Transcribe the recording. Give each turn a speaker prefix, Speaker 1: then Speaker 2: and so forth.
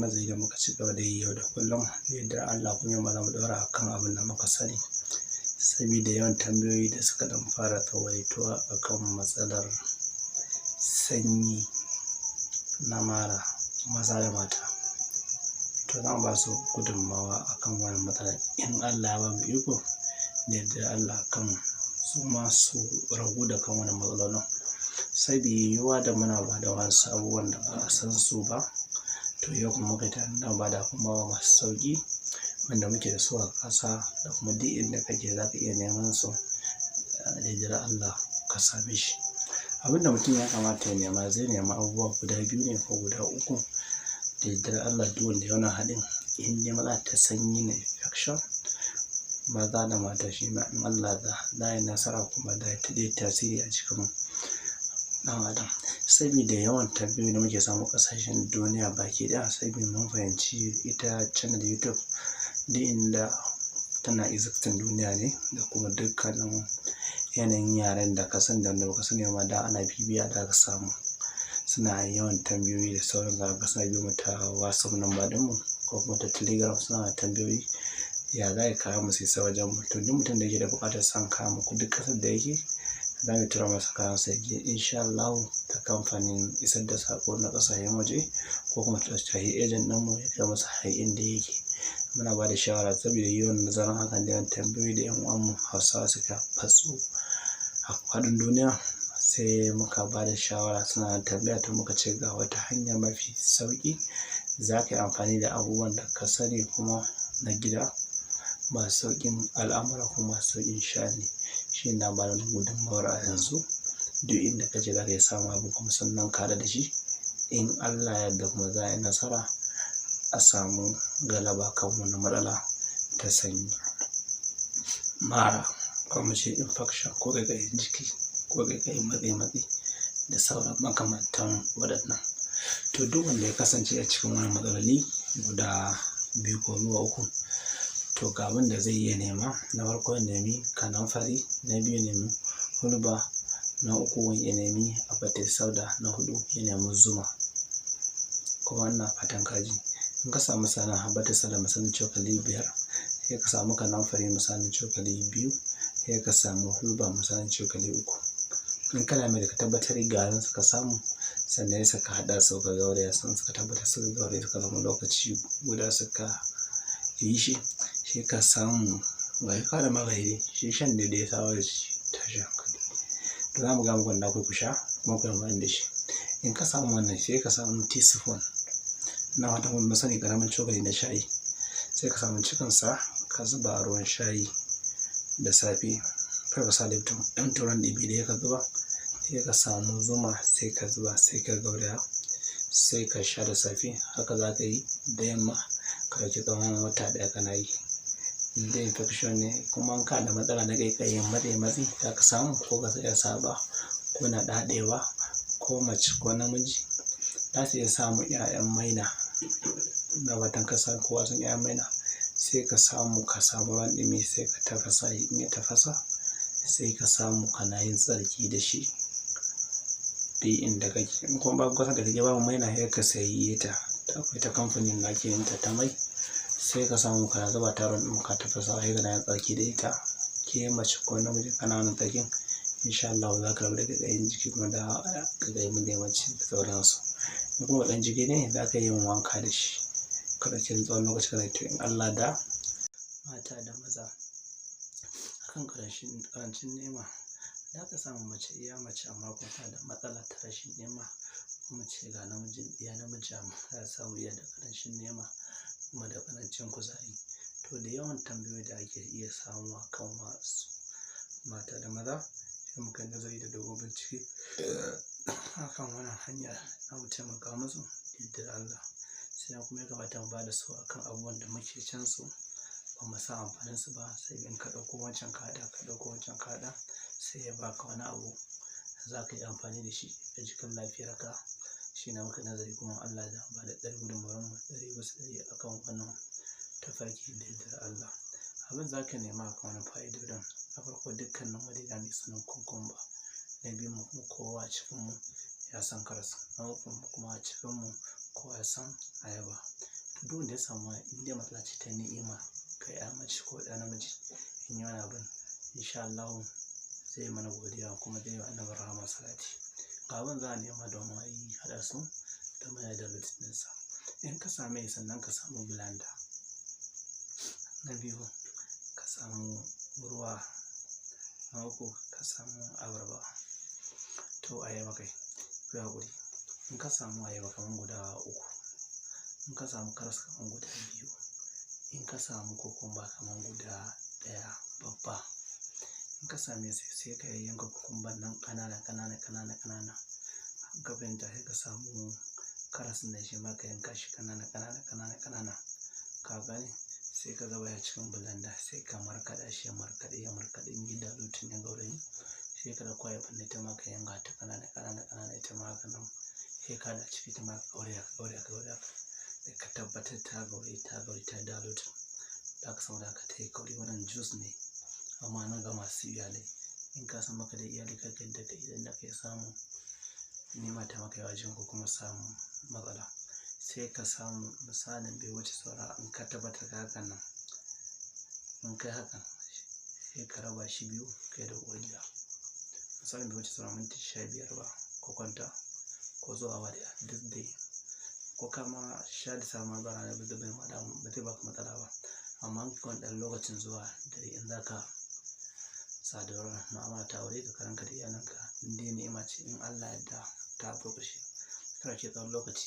Speaker 1: Nazari da muka ci gaba da yi yau da kullum, da yardar Allah kuma yau ma zamu ɗora a kan abin da muka sani. Sabida yawan tambayoyi da suka ɗan fara tsawaituwa a kan matsalar sanyi na mara maza da mata. To zamu ba su gudummawa a kan wannan matsalar in Allah ya bamu iko, da yardar Allah kan su ma su ragu da kan wannan matsalolin. Sabida yiwuwa da muna ba da wasu abubuwan da ba a san su ba. To yau kuma muka yi tunanin zamu ba da abubuwa masu sauƙi wanda muke da su a ƙasa da kuma duk inda kake za ka iya neman su, da yardar Allah ka same shi. Abin da mutum ya kamata ya nema zai nema abubuwa guda biyu ne ko guda uku. Da yardar Allah duk wanda ya wannan haɗin in dai matsala ta sanyi na infection, maza da mata shi ma in Allah za a yi nasara kuma za ta yi tasiri a cikin ɗan adam. Sabida yawan tambayoyi da muke samu ƙasashen duniya baki ɗaya, sabida mun fahimci ita channel YouTube duk inda tana existing duniya ne da kuma dukkanin yanayin yaren da ka sani da wanda ba ka sani ba da ana bibiya da aka samu. Suna yawan tambayoyi da sauran zaka suna biyo mu ta WhatsApp number ɗinmu ko kuma ta Telegram suna tambayoyi ya za a yi kayan mu su isa wajen mu. To duk mutum da yake da buƙatar son kayan mu duk ƙasar da yake, za mu tura masa kayan sa yaje in sha Allahu ta kamfanin isar da saƙo na ƙasashen waje ko kuma ta shahi agent ɗinmu ya kai masa har inda yake. Muna ba da shawara saboda yawan nazarin hakan da yawan tambayoyi da ƴan uwan mu Hausawa suka fatsu a faɗin duniya. Sai muka ba da shawara suna tambaya to muka ce ga wata hanya mafi sauƙi za ka yi amfani da abubuwan da ka sani kuma na gida masu sauƙin al'amura kuma masu sauƙin sha'ani. Shi ne na ba da gudummawar a yanzu duk inda kaje za ka iya samun abun kuma sannan ka haɗa da shi. In Allah ya yarda kuma za a yi nasara a samu galaba kan wannan matsala ta sanyi. Mara ko muce infection ko ƙaiƙayin jiki ko ƙaiƙayin matse-matse da sauran makamantan waɗannan. To duk wanda ya kasance a cikin wannan matsaloli guda biyu ko zuwa uku, to ga abin da zai iya nema. Na farko ya nemi kanamfari, na biyu ya nemi hulba, na uku ya nemi habbatus sauda, na huɗu ya nemi zuma. Kuma ina fatan kaji. In ka samu misalin habbatus sauda misalin cokali 5, sai ka samu kanamfari misalin cokali 2, sai ka samu hulba misalin cokali 3. In kana mai da ka tabbatar garin suka samu, sannan sai ka haɗa su ka gauraya su suka tabbatar suka gauraya suka zama lokaci guda suka yi shi, sai ka samu ga ka da magani shi shan ne da ya sawo da shi tashi hankali. To za mu gaya muku wanda ku sha kuma ku yi amfani da shi. In ka samu wannan sai ka samu teaspoon. Ina fatan kun sani ƙaramin cokali na shayi. Sai ka samu cikinsa ka zuba a ruwan shayi da safe. Kar ka sa Lipton, ɗan turan ɗibi ɗaya ka zuba. Sai ka samu zuma sai ka zuba sai ka gauraya sai ka sha da safe. Haka za ka yi da yamma ka ɗauki tsawon wata ɗaya kana yi. In dai infection ne kuma in kana da matsala na ƙaiƙayin matse-matse za ka samu ko ka iya saba ko na ɗaɗewa ko mace ko namiji za su iya samun 'ya'yan maina. Ina fatan ka san kowa sun 'ya'yan maina. Sai ka samu ruwan ɗumi sai ka tafasa shi in ya tafasa sai ka samu kana yin tsarki da shi. Duk inda kake. In kuma babu ƙasar da kake babu maina sai ka sayi ta. Akwai ta kamfanin da ake yin ta ta mai. Sai ka samu kana zuba ta ruwan ɗumi ka tafasa sai kana yin tsarki da ita. Ke mace ko namiji kana wannan tsarkin in sha Allahu za ka rabu da ƙaiƙayin jiki kuma da ƙaiƙayin matse-matse da sauransu. In kuma ɗan jiki ne za ka iya yin wanka da shi. Ka ɗauki tsawon lokaci kana yi to in Allah da mata da maza. Akan ƙarancin ni'ima za ka samu mace iya mace amma kuma tana da matsala ta rashin ni'ima. Kuma ce ga namiji iya namiji amma za a samu iya da ƙarancin ni'ima kuma da ƙarancin kuzari. To da yawan tambayoyi da ake iya samu a kan wasu mata da maza, sai muka yi nazari da dogon bincike akan wannan hanya za mu taimaka musu da yardar Allah. Sai kuma ya kamata mu ba da su akan abubuwan da muke cin su ba mu san amfanin su ba. Sai in ka ɗauko wancan ka haɗa, ka ɗauko wancan ka haɗa sai ya baka wani abu za ka yi amfani da shi a jikin lafiyarka. Shi ne muka nazari kuma Allah ya ba da ɗari gudunmawar mu 100% akan wannan tafarki da yardar Allah. Abin za ka nema akan wannan fa'idodin na farko dukkanin mu dai zamu iya sanin cucumber. Na biyu mu kuma kowa a cikin mu ya san karas. Na uku kuma a cikin mu kowa ya san ayaba. Duk wanda ya samu in dai matsala ce ta ni'ima ga 'ya mace ko ɗa namiji in yi wani abin insha Allahu zai yi mana godiya kuma zai yi wa Annabi rahama salati. Ga abin za a nema domin a yi haɗa su domin a yi diluting ɗinsa. In ka same sannan ka samu blender. Na biyu ka samu ruwa. Na uku ka samu abarba. To ayaba kai, kuyi haƙuri. In ka samu ayaba kaman guda uku, in ka samu karas kaman guda biyu, in ka samu cucumber kaman guda ɗaya babba, in ka same su sai ka yayyanka cucumber nan ƙanana ƙanana ƙanana ƙanana. In ka fahimta sai ka samu karas ɗin shi ma ka yanka shi ƙanana ƙanana ƙanana ƙanana. Ka gane? Sai ka zuba shi cikin blender sai ka markaɗa shi ya markaɗu ya markaɗu in yi diluting ya gaurayu. Sai ka ɗauko ayaban nan ita ma ka yanka ta ƙanana ƙanana ƙanana ita ma haka nan. Sai ka haɗa ciki ita ma ka gauraya ka gauraya ka gauraya. Sai ka tabbatar ta gaurayu ta gaurayu ta diluting. Zaka samu haka tayi kauri. Wannan juice ne amma na ga masu iyalai. In ka san baka da iyali karka yadda ka idan da ka samu ni'ima ta maka yawa ko kuma samu matsala. Sai ka samu misalin bai wuce saura in ka tabbatar ka hakan nan. In kai hakan sai ka raba shi biyu kai da uwar gida. Misalin bai wuce saura minti 15 ba ko kwanta ko zuwa awa ɗaya duk dai. Ko kama sha da safe ma zuwa rana ba zai ma damu ba zai baka matsala ba. Amma in kai wani ɗan lokacin zuwa dare in zaka saduwar mu'amala ta aure tsakaninka da iyalinka in dai ni'ima ce in Allah ya yarda ta burkushe. Ka ɗauki tsawon lokaci.